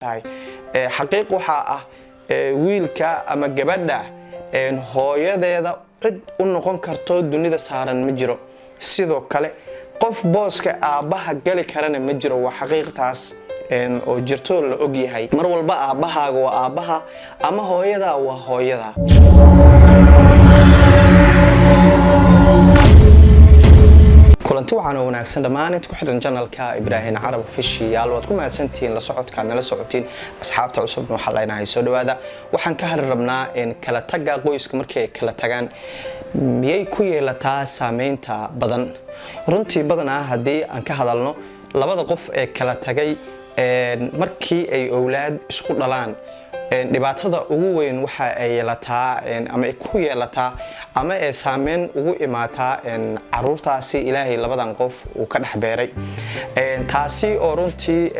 Tahay xaqiiq waxaa ah wiilka ama gabadha hooyadeeda cid u noqon karto dunida saaran ma jiro. Sidoo kale qof booska aabbaha gali karana ma jiro. Waa xaqiiqtaas oo jirto, la ogyahay. Mar walba aabbahaaga waa aabbaha ama hooyadaa waa hooyada. Kulanti waxaan oo wanaagsan dhammaan inta ku xidhan channelka Ibraahim Carab Official. Waad ku mahadsantihiin la socodkaad nala socotiin. Asxaabta cusubna waxaa leenahay soo dhawaada. Waxaan ka hari rabnaa kala tagga qoyska. Markii ay kala tagaan, miyay ku yeelataa saameynta badan? Runtii badanaa haddii aan ka hadalno labada qof ee kala tagay, markii ay owlaad isku dhalaan, dhibaatada ugu weyn waxa ay yeelataa ama ay ku yeelataa ama ay saameyn ugu imaataa caruurtaasi Ilaahay labadan qof uu ka dhex beeray, taasi oo runtii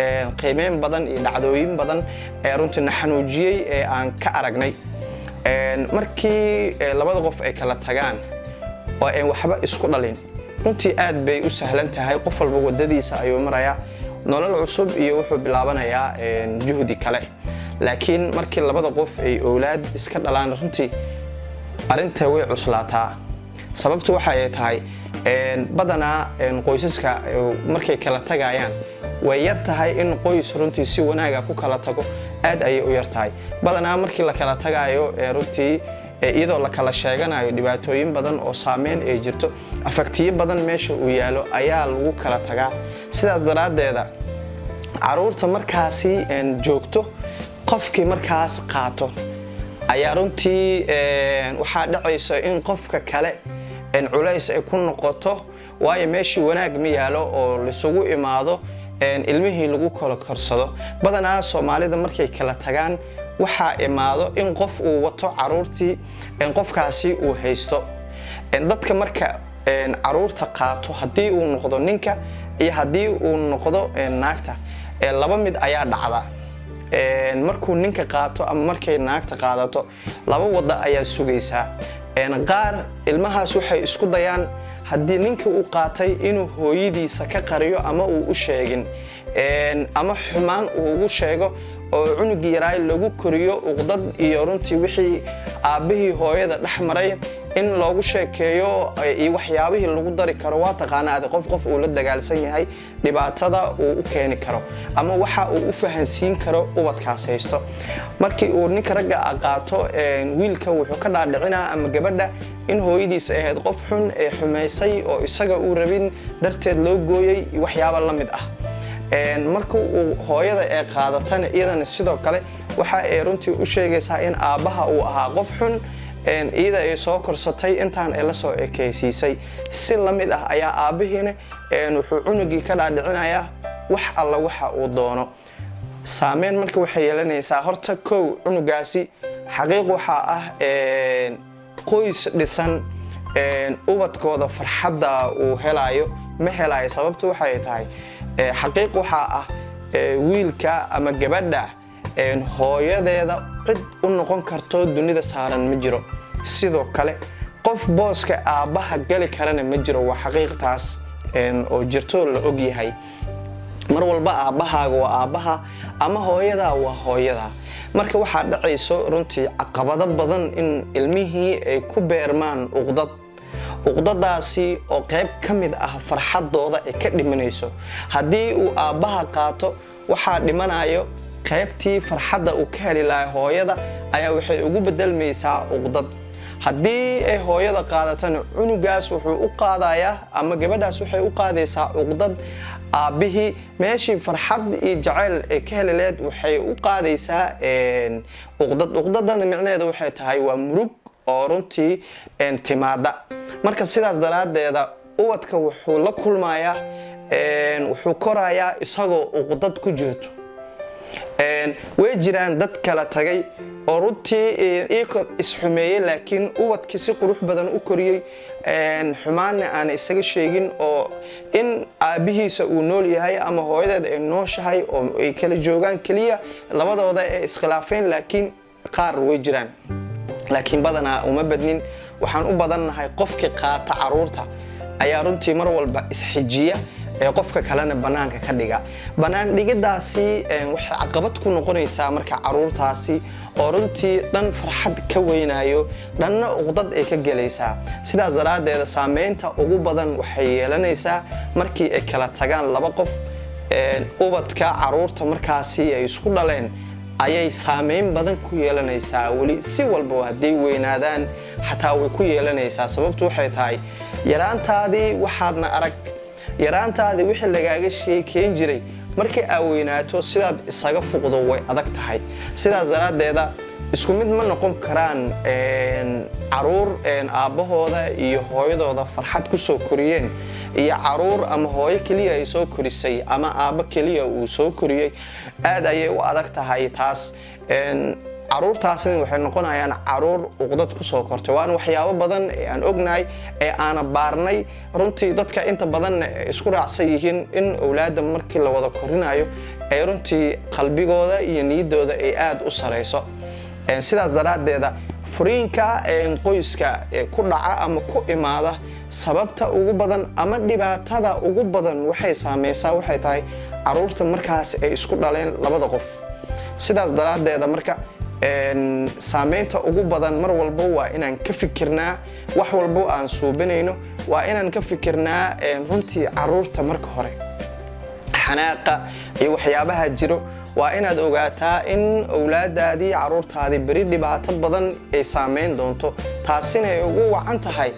qiimeyn badan iyo dhacdooyin badan ee runtii na xanuujiyey ee aan ka aragnay. Markii labada qof ay kala tagaan oo aan waxba isku dhalin, runtii aad bay u sahlan tahay. Qof walba wadadiisa ayuu marayaa, nolol cusub iyo wuxuu bilaabanayaa juhdi kale. Laakiin markii labada qof ay owlaad iska dhalaan, runtii arrinta way cuslaataa. Sababtu waxa ay tahay, badanaa qoysaska markay kala tagayaan way yar tahay in qoys runtii si wanaaga ku kala tago. Aad ayay u yar tahay. Badanaa markii la kala tagayo, runtii iyadoo la kala sheeganayo dhibaatooyin badan oo saameyn ay jirto, afagtiyo badan meesha uu yaalo ayaa lagu kala tagaa. Sidaas daraaddeeda caruurta markaasi joogto, qofkii markaas qaato ayaa runtii waxaa dhacaysa in qofka kale culays ay ku noqoto, waayo meeshii wanaag ma yaalo oo laisugu imaado, ilmihii lagu kala korsado. Badanaa Soomaalida markay kala tagaan, waxaa imaado in qof uu wato caruurtii, qofkaasi uu haysto. Dadka marka caruurta qaato, haddii uu noqdo ninka iyo haddii uu noqdo naagta, laba mid ayaa dhacda. Markuu ninka qaato ama markay naagta qaadato, laba wada ayaa sugaysaa. Qaar ilmahaas waxay isku dayaan haddii ninka uu qaatay inuu hooyadiisa ka qariyo ama uu u sheegin ama xumaan uu ugu sheego, oo cunugii yaraay lagu koriyo uqdad iyo runtii wixii aabbihii hooyada dhex maray in loogu sheekeeyo iyo waxyaabihii lagu dari karo. Waa taqaana adi, qof qof uu la dagaalsan yahay dhibaatada uu u keeni karo ama waxa uu u fahansiin karo ubadkaas haysto. Markii uu ninka ragga qaato wiilka, wuxuu ka dhaadhicinaa ama gabadha in hooyadiis ahayd qof xun ee xumaysay oo isaga uu rabin darteed loo gooyey, waxyaaba la mid ah. Marka uu hooyada ee qaadatana, iyadana sidoo kale waxa ay runtii u sheegaysaa in aabbaha uu ahaa qof xun, iyada ay soo korsatay intaan ay la soo ekaysiisay. Si la mid ah ayaa aabbihiina wuxuu cunugii ka dhaadhicinayaa wax alla waxa uu doono. Saameyn marka waxay yeelanaysaa horta kow cunugaasi. Xaqiiq waxaa ah, qoys dhisan ubadkooda farxadda uu helayo ma helayo. Sababtu waxay tahay, xaqiiq waxaa ah, wiilka ama gabadha hooyadeeda cid u noqon karto dunida saaran ma jiro. Sidoo kale qof booska aabbaha gali karana ma jiro. Waa xaqiiqtaas oo jirto, la ogyahay. Mar walba aabbahaaga waa aabbaha ama hooyadaa waa hooyada. Marka waxaa dhacayso runtii caqabado badan in ilmihii ay ku beermaan uqdad, uqdadaasi oo qayb ka mid ah farxadooda ay ka dhimanayso. Haddii uu aabbaha qaato, waxaa dhimanayo qaybtii farxadda uu ka heli lahay hooyada ayaa waxay ugu bedelmaysaa uqdad. Haddii ay hooyada qaadatana, cunugaas wuxuu u qaadayaa ama gabadhaas waxay u qaadaysaa uqdad aabbihii. Meeshii farxad iyo jacayl ay ka heli lahayd, waxay u qaadaysaa uqdad. Uqdadana micnaheedu waxay tahay waa murug oo runtii timaada. Marka sidaas daraaddeeda ubadka wuxuu la kulmayaa, wuxuu korayaa isagoo uqdad ku jirto. Way jiraan dad kala tagay oo runtii iyagoo isxumeeyey, laakiin ubadkii si qurux badan u koriyey, xumaanna aan isaga sheegin, oo in aabbihiisa uu nool yahay ama hooyadeed ay nooshahay oo ay kala joogaan, keliya labadooda ay iskhilaafeen. Laakiin qaar way jiraan, laakiin badanaa uma badnin. Waxaan u badannahay qofkii qaata caruurta ayaa runtii mar walba isxijiya. Ee qofka kalena bannaanka ka dhiga. Bannaan dhigiddaasi waxay caqabad ku noqonaysaa marka caruurtaasi oo runtii dhan farxad ka weynayo, dhanna uqdad ay ka gelaysaa. Sidaas daraaddeeda saameynta ugu badan waxay yeelanaysaa markii ay kala tagaan laba qof, ubadka caruurta markaasi ay isku dhaleen ayay saameyn badan ku yeelanaysaa. Weli si walba hadday weynaadaan xataa way ku yeelanaysaa. Sababtu waxay tahay, yaraantaadii waxaadna arag, yaraantaadii wixii lagaaga sheekeyn jiray, markii aa weynaato sidaad isaga fuqdo way adag tahay. Sidaas daraaddeeda isku mid ma noqon karaan caruur aabbahooda iyo hooyadooda farxad ku soo koriyeen iyo caruur ama hooyo keliya ay soo korisay ama aabbo keliya uu soo koriyey. Aad ayay u adag tahay taas. Caruurtaasina waxay noqonayaan caruur uqdad kusoo kortay. Waana waxyaabo badan ee aan ognahay ee aana baarnay. Runtii dadka inta badanna isku raacsan yihiin in owlaadda markii la wada korinayo ay runtii qalbigooda iyo niyaddooda ay aada u sarayso. Sidaas daraaddeeda furiinka qoyska ku dhaca ama ku imaada, sababta ugu badan ama dhibaatada ugu badan waxay saameysaa waxay tahay caruurta markaas ay isku dhaleen labada qof. Sidaas daraaddeeda marka saameynta ugu badan mar walba waa inaan ka fikirnaa. Wax walbo aan suubinayno waa inaan ka fikirnaa runtii caruurta. Marka hore xanaaqa iyo waxyaabaha jiro, waa inaad ogaataa in owlaadaadii, caruurtaadii beri dhibaato badan ay saameyn doonto, taasina ay ugu wacan tahay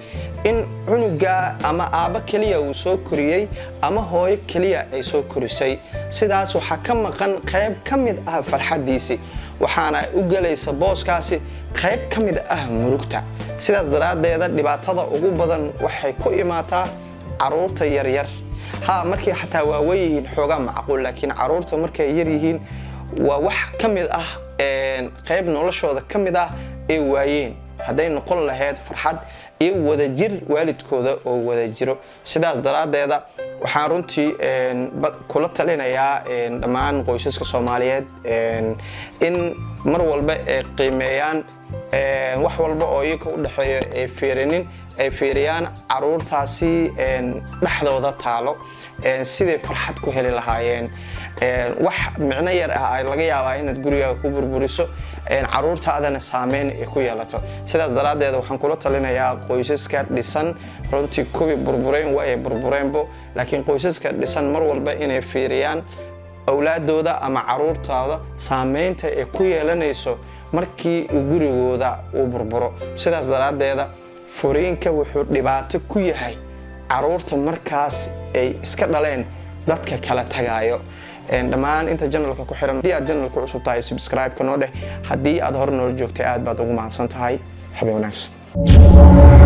in cunuga ama aabbo keliya uu soo koriyey ama hooyo keliya ay soo korisay. Sidaas waxaa ka maqan qayb ka mid ah farxaddiisii, waxaana u gelaysa booskaasi qayb ka mid ah murugta. Sidaas daraaddeeda dhibaatada ugu badan waxay ku imaataa caruurta yaryar. Ha markay xataa waaweyn yihiin xoogaa macquul, laakiin caruurta markay yar yihiin waa wax ka mid ah qayb noloshooda ka mid ah ay waayeen, hadday noqon lahayd farxad iyo wadajir waalidkooda oo wada jiro. Sidaas daraaddeeda waxaan runtii kula talinayaa dhammaan qoysaska Soomaaliyeed in mar walba ay qiimeeyaan wax walba oo iyaga u dhexeeyo, ay fiirinin, ay fiiriyaan caruurtaasi dhexdooda taalo, siday farxad ku heli lahaayeen. Wax micno yar ah ay laga yaabaa inaad gurigaaga ku burburiso, caruurtaadana saameyn ay ku yeelato. Sidaas daraaddeed waxaan kula talinayaa qoysaska dhisan, runtii kuwii burbureen waa ay burbureenbo, laakiin qoysaska dhisan mar walba inay fiiriyaan awlaadooda ama caruurtooda, saameynta ay ku yeelanayso markii uu gurigooda uu burburo. Sidaas daraaddeeda furiinka wuxuu dhibaato ku yahay caruurta markaas ay iska dhaleen dadka kala tagaayo. Dhammaan inta channelka ku xiran, haddii aad channelka cusub tahay, subscribe-ka noo dheh. Haddii aad hore noola joogtay, aad baad ugu mahadsan tahay. Habeen wanaagsan.